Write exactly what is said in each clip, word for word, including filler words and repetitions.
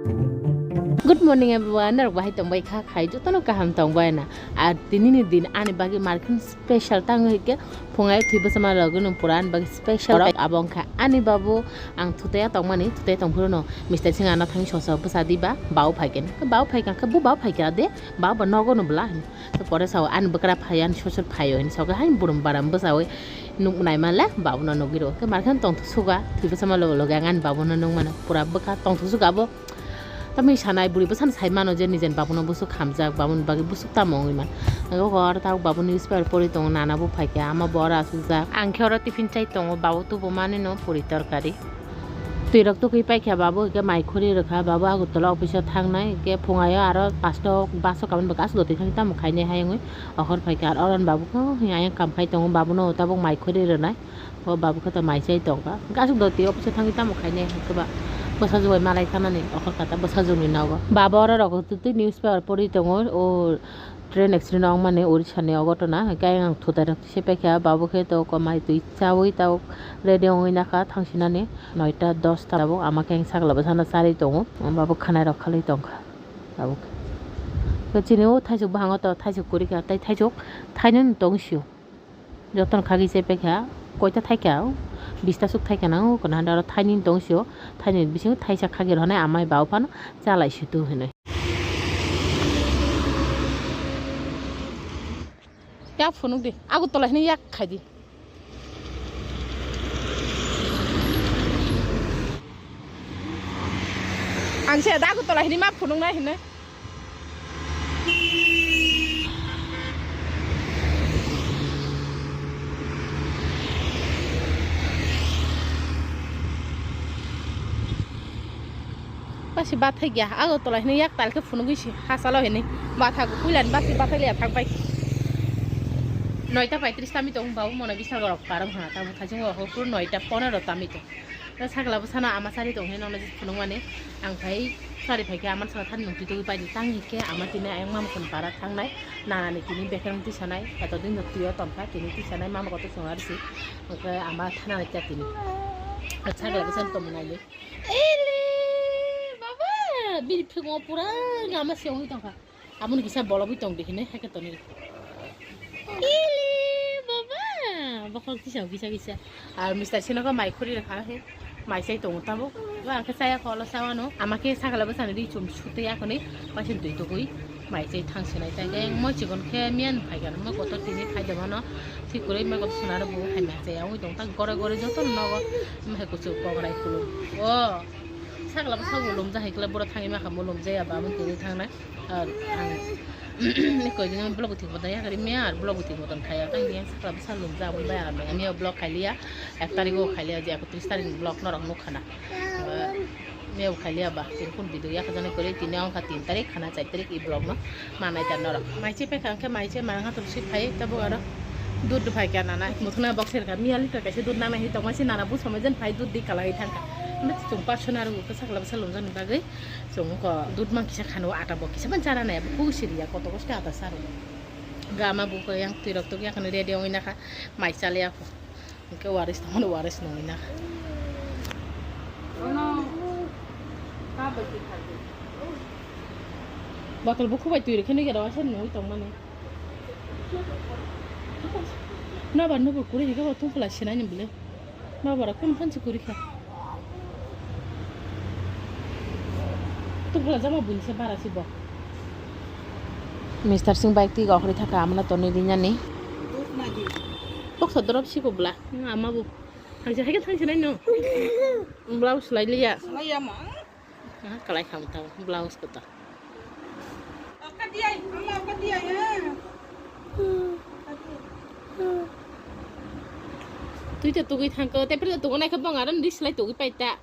Good morning everyone, norok bahai tongbai kha khai, jotono kaham tongbai na. Ar tini ni din ani bagwi markhin special tang hoi khe phungai thwi bwsama logi no pura ani bagwi special. Abo wngkha ani babu, ang thutaya tongmani, thutaya tongphuru no Mister Singh ano thangwi sosa bwsa di ba, bau phai khe, bau phai kha, bu bau phai kha de, bau ba nogo no bwla. To pore sao ani bwkra phai, ani sosor phaio hinwi sao khe, hai burum baram bwsaui nuk nai manle babuno nugwi rw. Khe markhe tongthok suga, thwi bwsama logo logi ang ani babuno nuk mano. Pura bwkha tongthok suga abo. Tamni sanai buri bwsano sai mano je nijen babuno busuk hamjak, babuni bagwi busuk tamo wngwi man. Ego oro tabuk babu newspaper pori tongo, nana bo phaikha, ama bo oro asukjak. Ang khe oro tiffin chai tongo, babu tubu manino puri torkari. Twi rok tugwi paikha babu, hwnkhe mai khuri rwkha, babu Agartala office o thangnai, hwnkhe phungaio aro pasto bus o kabani bo aswk doti thangwi tamo khainai hai wngwi okhor phaikha, aro oroni babu khe ayang kam khai tongo, babuno tabuk mai khuri rwnai, o babu khe to mai chai tongkha, hwnkhe aswk doti office o thangwi tamo khainai hwnkhe ba bwsajwk bai malai thanani okhor kha ta bwsajwkni nogo. Baba oro rok twi newspaper pori tongo, o train accident wngmani Orissa ni o ghotona, hwnkhe ayang thutharok se paikha, babu khe to komai twi chaui tabuk ready wngwi nakha thangsinani noita dosta tabuk ama khe sakla bwsano charwi tongo, ama bo khwnairok khalwi tongkha tabuk. Chini o thaisuk bwskango to thaisuk kwrwi kha tei thaisuk thainwi tong sio, jotono khagwi se paikha, koita thaikha, bista suk thaikha nang o khwna hwnda oro thainwi tong sio, thainwi bisingo thaisa khagwi rwnai amai bau phano chalai situ hinwi. Yak phunuk di, Agartala hinwi yak khai di. Ang se da Agartala hinwi ma phunuknai hinwi. Basi bathai gya, Agartala hinwi yak tal khe phunugwi si, hachalo hinwi. Batha puilani basi bathai liya thang pai. Noita paitris tami tong babu mona bisal gorok parang ha, tamo thajung o pur noita ponero tami tong. Da sakla bwsano ama sari tong hinwi nokna phunukmani. Ang phai sari phai khe ama saka thani nung twi twi pai di tang hikhe ama tini ayang mam khun para thangnai. Nanani tini bekereng tisanai, eto din twi o tongkha tini tisanai mama kotor song arsi. Hwnkhe ama thanani kya tini. Sakla bwsano tongmani. Ele, baba, bini phungo pura gama se ongwi tongkha. Aboni kisa bolobwi tong di hinwi hai khe tonwi. Ele, baba, bokhorok kisa, kisa, kisa. Ar Mister Singh no mai khuri rwkha he, mai chai tongo tabuk. Bo ang khe chaya kho, olo chawano. Ama khe sakla bwsani ri chum sutwi akhoni, paising twi tugwi. Mai chai thang sinai chai khe, mo chikon khe miyan phai khe, mo kotor tini phai de mano. Thik kwrwi mai kotor swnaro bo hai mai chai, wngwi tong tak gore gore joto nogo. Mai kuchuk kok rai kuluk. O, sakla bwsa bo lumjak hai khe, boro thangwi ma kha, bo lumjak ya, ba bo tini thangnai. Ar ang ni koi din vlog thik moton ya kari miya, ar vlog thik moton khaya, tang yang sakla bwsa lumjak, bo bai aram ya, miya vlog khai liya, ek tarik o khai liya, je ekotris tarik ni vlog norok nuk khana. Miyabo khailiya ba, tini kun video yakha jani kwrwi, tini wngkha tin tarik, khana char tarik, i vlog no manai da norok. Mai se paikha, hwnkhe mai se manang hator si phai, tabuk aro dud phai kha nana, muthungna box serkha, miya liter kaisa dud nana hi tongma si nana bu somai jen phai dud di kalai thangkha. Hwnba chwng personal rw khe sakla bwsa lumjani bagwi chwng ko dud mang kisa khano ata bo kisa ban chara nai, bo kuk siriya, koto kosto ata saro. Gama bu ko yang twi rok tuk yakhano ready wngwi nakha, mai chaliya kho. Hwnkhe waris tongmani waris nungwi na. Botol bukhubai twi rwkhe nwi gera waisa nungwi tongmani. Nobar nubur kwrwi hwnkhe bo tungphla sinai ni bwle. Nobar kun phansi kwrwi kha. Tungphla jama buini se bara si bo. Mister Singh bike twi gokhrwi thaka amano tonwi rinani. Boksa dorop siko bwla. Ama bo. Thangsi hai khe thangsi nai no. Blouse lai liya. Lai ya ma. Ah, kalai kham tang blouse ko ta. Oka diya, ama oka diya ya. Twi ta tugwi thang ko, te pura tugwi nai khe bong aro dis lai tugwi pai ta.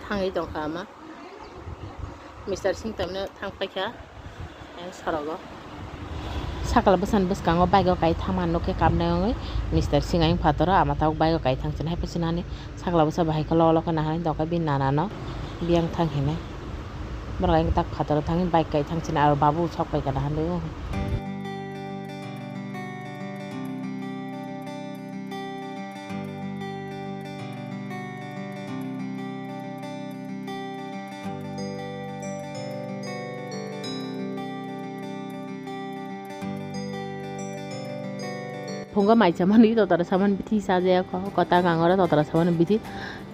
Thangwi tongkha ama. Mister Singh tamno thang paikha, eh, sorogo. Sakla bwsani bwskango bike o kai thangma nukhe kapnai wngwi Mister Singh ayang phataro ama tabuk bike o kai thangsinai hai paisinani sakla bwsa bahai khe lolo khe naharani tongkha bini nana no biyang thang hinwi. Borok ayang tak phataro thangwi bike kai thangsinai aro babu sok paikha naharani. Phungo mai chamani totra saman bithi sajaya kho, kota kangora totra saman bithi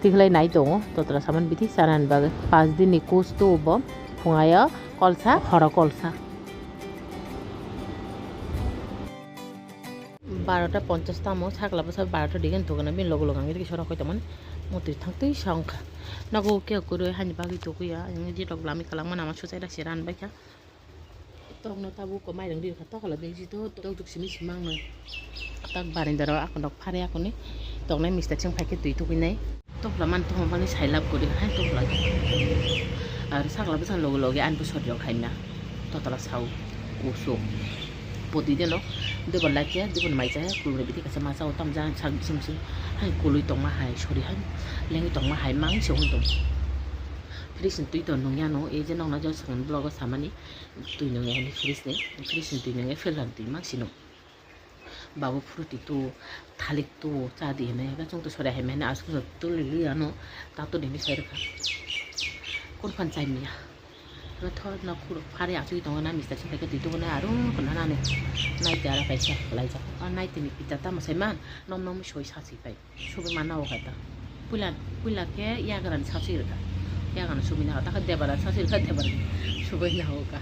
tikhlai nai tongo, totra saman bithi sanani bagwi. Pas din ni kus tu bo phungayo kolsa, horo kolsa. Barota ponchas tamo, sakla bwsa barota digen thogana, bini logo logo ang rikisora koi tongmani, motwi thangtwi sa wngkha. Nogo khe kwrwi hani bagwi tukuya, ang jetok lami kwlangma nama suchai rasi ran baikha. Tokno tabuk ko mairang ri kha, tokla bengsi to, tok tok simi simang no. Tak barenda ro akon dok phare akoni, toknai mister sing phaikhe twi tukuinai. Tokla man tongma mani sailab guri hai tokla. Ar sakla bwsa loge loge ani bwsor yok haina. Totala sao kusu. Poti deno. Debo laikya, debo maija, kulre biti kasa masa o tamja sak sim sim. Hai kului tongma hai, sori hai. Lengi tongma hai, mang se hon tong. Fridge ni twi to nungya no, ei je nokna jo sakni blogo samani. Twi nungya ni fridge ni, fridge ni twi nungya filter ni twi mang sino. Babu fruti tu, thalik tu, cha di hinwi, hwnkhe chwng tu soria hai mani, aswk no tuli li ano, tato dini sai rwkha. Kun phan chai miya. Hwnkhe thor no khuruk phari achugwi tongo na, mister sing khe twi tubu nai aro khna nani. Nai te ara kaisa laijak. O nai tini pita tamo sai man, nom nom soi sa si pai. Subi mana o kata. Puila, puila khe yagrani sasui rwkha. Yagrani subi na kata khe debara sasui rwkha, debara subi na o ka.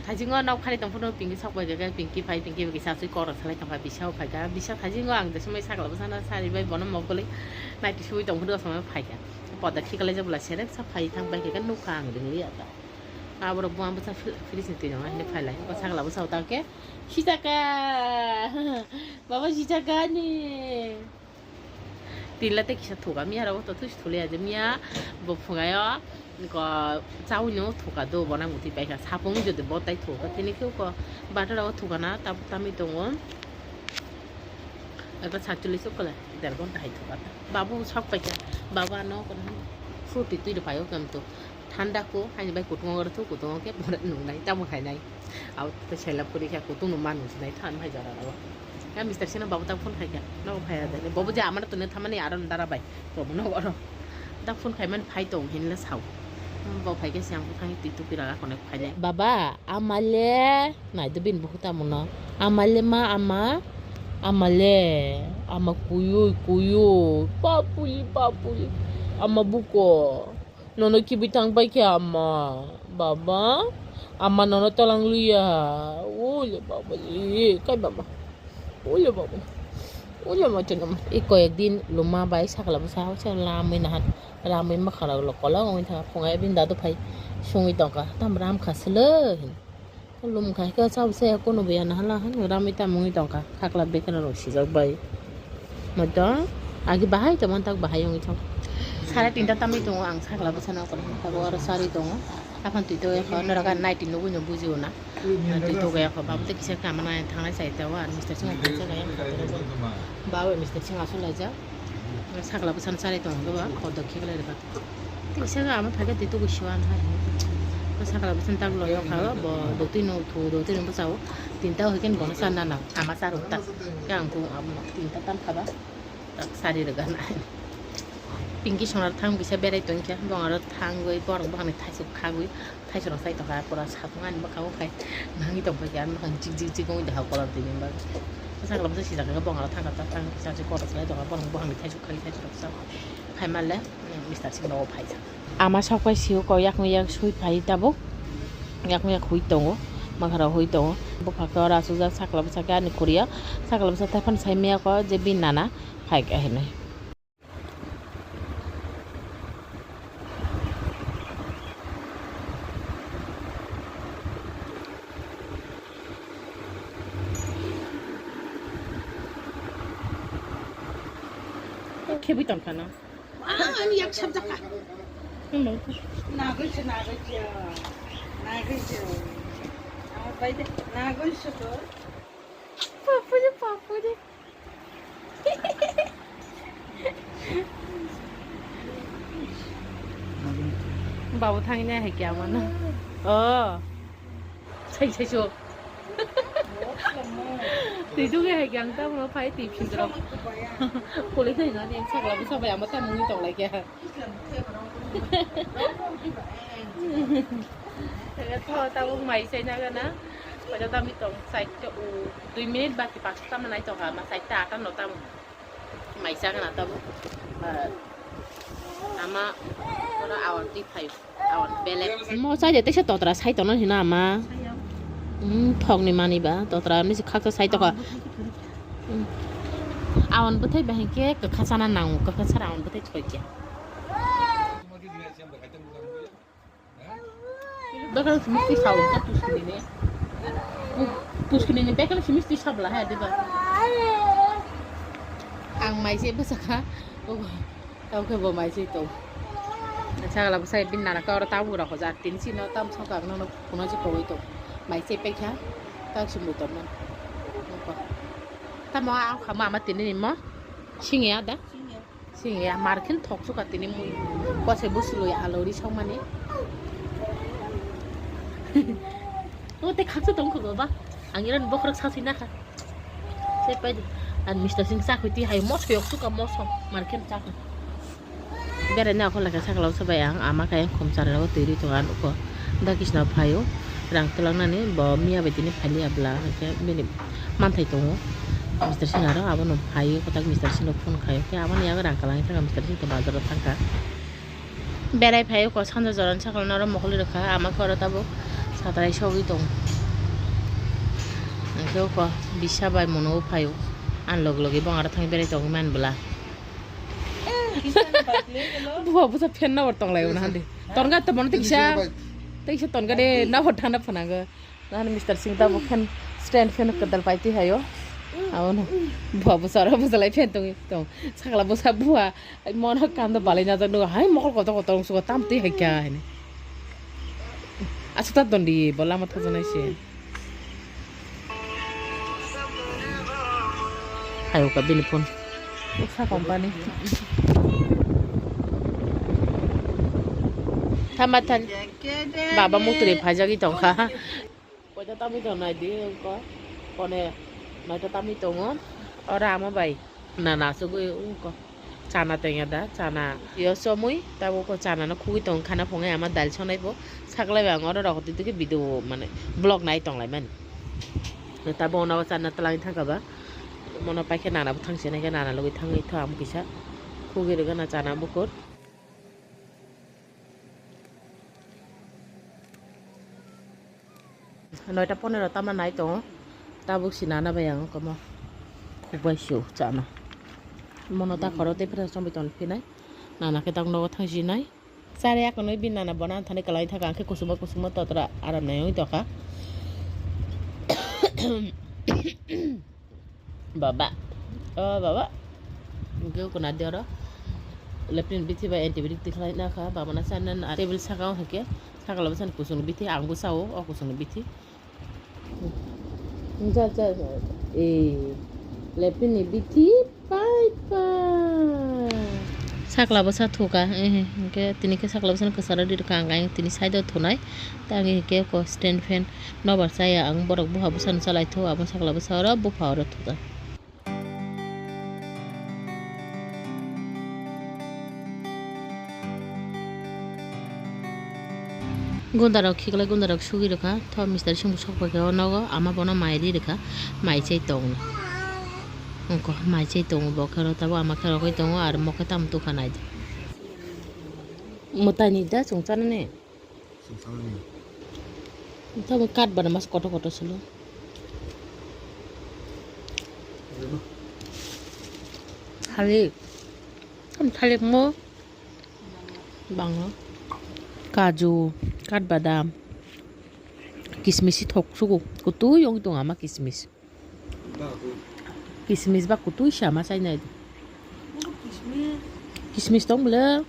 Thaisingo nok khali tong phano Pinky sok bai khe, Pinky phai, Pinky bai kisa sui kok rok salai tongkha, bisa o phaikha. Bisa thaisingo ang jesumai sakla bwsana sari bai bono mokoli naiti subi tong phano asomai phaikha. Poda khikalai jabula serek sa phai thang bai khe nukha ang ringli ya ta. Aborok buang bwsa fri-, fridge ni twi nang hini phailai. Sakla bwsa o ta khe sijaka. Baba sijaka ni. Tinla tei kisa thuka miya rok to thusi thulai aja miya bo phungayo ko chaui no thuka do bona muti paikha sapung jodi bo tai thuka tini khe ko bata rok thuka na tab tamwi tongo eba satcholish okole der ghonta hai thuka babu sok paikha baba no ko fruti twi rw paio kam to. Thanda ko, haini bai kutung oro thu, kutung khe pore nungnai, tamo khainai. Abo tei selap kori kha, kutung no ma nung sinai, than hai jora ro. Ya mister sino babu tak phone khai kha, nogo phai ya de. Bobo je amar tuni thamani aro dara bai, bobo nogo ro. Tak phone khai man phai tong hinle sao. Bo phai khe siang thang twi tupi raga konek phai nai. Baba, amale, nai do bin buhu tamo no. Amale ma ama, amale, ama kuyui, kuyui, papuli, papuli, ama buko. Nono kibi thang pai khe ama, baba, ama nono tolang liya, ule baba, le, kai baba, ule baba, ule ma chunama. I koyek din luma bai sakla bwsa hausa lamwi nahan, ramwi mwkhang rok kolok wngwi thangkha, phungai bini dadu phai sungwi tongkha, tam ram kha swlwi hin. Lum khai khe chao se kunu buya nahala hwn ramwi tamo wngwi tongkha khakla bekheno rok sijak bai. Moito agi bahai tongmani tak bahai wngwi thang. Sare tinta tamwi tongo ang sakla bwsano kono tabuk aro sarwi tongo. Aphano twi tongwi kho norok ani night nugwi no bujio na. Twi tongwi kho babo tei kisa kama nai thangnai chai tongo ang mister singha thansa kaya. Babai mister singha aswk laijak. Sakla bwsano sarwi tongo ba khodok khiklai rwkha. Tei kisa khe ama phaikhe twi tugui siwan hai. Sakla bwswng tak loyok kha bo dotino thu dotino bwsao tinta hoi khe bono cha nana ama cha rwkha. Khe ang kung abono tinta tam khaba tak sari rwgana. Pinky songnar thang kisa berai tongkha bongaro thangwi borok buphangni thaisuk khagwi. Thaisok rok sai tongkha pura sapung ani bwkha o khai nangwi tongkha khe ani bwkhang jik jik jik wngwi tongkha kolor twi ni bagwi. Sakla bwsa sijak khe bongaro thangkha ta thang kisa se kolor salai tongkha borok buphangni thaisok khai thaisok rok sa phai male mister sing nogo phaijak. Ama sok pai sio kok yakung yak sui phai tabuk yakung yak hui tongo mwkhang rok hui tongo bupha khe oro asukjak sakla bwsa khe ani khuriya sakla bwsa tephano sai maya kho je bini nana phai kha hinwi. Khebwi tongkha no. Ah, ani yak sabjak kha. Nagoi se, nagoi se. Nagoi se. Amar bai de, nagoi se to. Papuri, papuri. Babu thangwi nai hai khe amano. Oh. Sai sai so. Twi dugwi hai khe ang tamo phai twi phindrok. Kuli thai no ni sakla bwsa bai amo tamo ngi tong lai khe. Tho tabuk mai sai na gana. Paida tamo tong, saita o, dui minute baki pasto tamo nai tong ha, ma saita ata no tamo. Mai sa gana tamo. Ah, ama, ora awan twi phaio, awan belek. Mo sai de teisa totra sai tongna hina ama. Sayo. Hmm, thok ni mani ba, totra ni si khaksa sai tokha. Hmm. Awan bwthai ba hinkhe kwkha sana nango, kwkha sara awan bwthai thoi khe. Bekal simisti sawo ka tuskini ne. Tuskini ne bekal simisti sabla hai diba. Ang mai se bwsakha. Ogo. Tao khe bo mai se to. Sagala bwsai bin nana ka oro tabuk rok hojak tin sino tam sokak nono kuno je kowai to. Mai se pekha. Tak sumbu to man. Tamo ang khama ama tini ni mo. Singya da. Singya. Sing ya, mar khen thok suka tini mui. Kose busuloi alori songmani. O te khaksa tong kho ba. Ang iran bokhorok sasi nakha. Se pai di. An Mister Singh sa khuti hai moso yok suka moso. Mar khen cha kho. Bere na khon lakha sakla sabai ang ama kaya khom chara ro twi ri tongan uko. Da kisna phaio. Rang twlangnani bo miya bai tini phali abla hwnkhe bini manthai tongo. Mister Singh aro abono phai kotak Mister Singh no phone khai khe aboni yago rang kwlangwi thangkha Mister Singh to bazaro thangkha. Berai phai ko sanja jorani sakal noro mokol rwkha ama khe oro tabuk satrai sogwi tongo. Hwnkhe oko bisa bai mono phaio ani logi logi bong aro thangwi berai tongwi man bwla. Buha busa fan no tong lai handi. Tonga to mono tiksa. Tiksa tonga de na thana phanango. Nahani Mister Singh tabuk fan, stand fan kwtal pai twi haio. Abono bua bwsa oro bwsalai fan tongwi tong. Sakla bwsa bua, ai mono kam da balai najak nugo. Hai mokol kotor kotor wngsugo tam twi hai kha hini. Aswk ta dondi bo lama thajaknai se. Haio ka bini phone. Uksa company. Tama than. Baba mutri phajagwi tongkha. Koita tamwi tong nai di ko. Kone noita tamwi tongo. Ora ama bai. Na na sugwi ko. Chana tengya da, chana. Yo somwi tabo ko chana no khugwi tong khana phungai ama dal sonai bo. Saklai bang oro rok twi twi video mane vlog nai tong lai mani. Tabo ono chana twlang thangkha ba. Mono paikhe nana bo thangse nai khe nana logwi thangwi tho am kisa. Khugwi rwgana chana bukur. Noita ponero tama nai tongo. Tabuk si nana bai ang komo. Khukbai sio chana. Mono ta khoro tei phra sombi ton phinai. Nana khe tak nogo thang si nai. Chari akonoi bin nana bona thani kalai thaka angkhe kusuma kusuma totra aram nai oi toka. Baba. Oh, baba. Hingke ukuna de oro. Lepin bithi bai antibiotic tikhlai na kha. Baba na sana na table saka o hingke. Sakala bwsani kusung bithi ang bwsa o, o kusung bithi. Ja, ja, ja. Eh, lepin ni bithi pai pai. Sakla bwsa thuka. Eh, hingke tini ke sakla bwsani kwcharo ri rwkha ang tini side o thunai. Tei ang hingke ko stand fan nobar chaya ang borok buha bwsano chalaithu abo sakla bwsa oro bupha oro thuka. Gunda rok khiklai gunda rok sugwi rwkha tho Mister Singh bo sok paikha o nogo ama bono mai ri rwkha mai chai tongo. Ongkha mai chai tongo bo khe oro tabuk ama khe rogwi tongo aro mokhe tamo tukha naidi. Mwtai ni da chwng chanani. Tamo kat bana mas kotor kotor solo. Thalik. Tamo thalik mo. Bango. Kaju, kat badam. Kismis si thok sugo. Kutui yong tong ama kismis. Kismis ba kutui sama sai nai. Kismis tong bwle.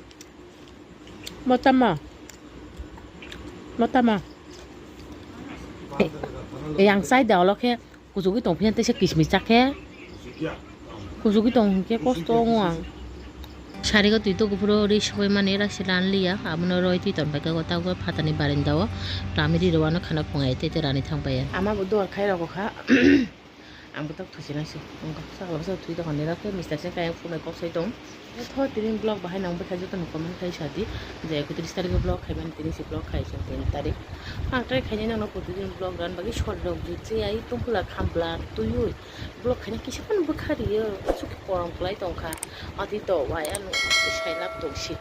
Motama. Motama. E, yang sai da olo khe kuchugwi tong phiya tei se kismis chakhe. Kuchugwi tong hwnkhe kosto wngo ang. Sarigo twi to kuphuru ri sogwi mani rasi lan liya abono roi twi ton bai khe o tabuk phatani barenda o lami ri rwano khana phungai tei tei rani thang pai ya. Ama bo duar khai rogo kha. Ang bwtwk thuchinai se wngkha. Sakla bwsa thwi tongkha, nira khe mister se kayang phunai kok sai tong. Tho tini vlog bahai nang bwkha joto ni comment khai sadi. Je ekotris tarikh vlog khai mani, tini se vlog khai se tin tarikh. Ang try khainai nang no protidin vlog ran bagwi short rok je che ai tongphla khambla twiwi vlog khaina kisa phano bwkha riyo. Aswk khe korom kwlai tongkha. Ati to wai ano sai lab tong si.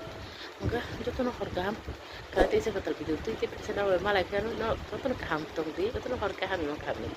Wngkha joto no hor kaham. Kala teisa kwtal video twi tei phaisa na malai khe ano joto no kaham tong di, joto no hor kaham no khamni.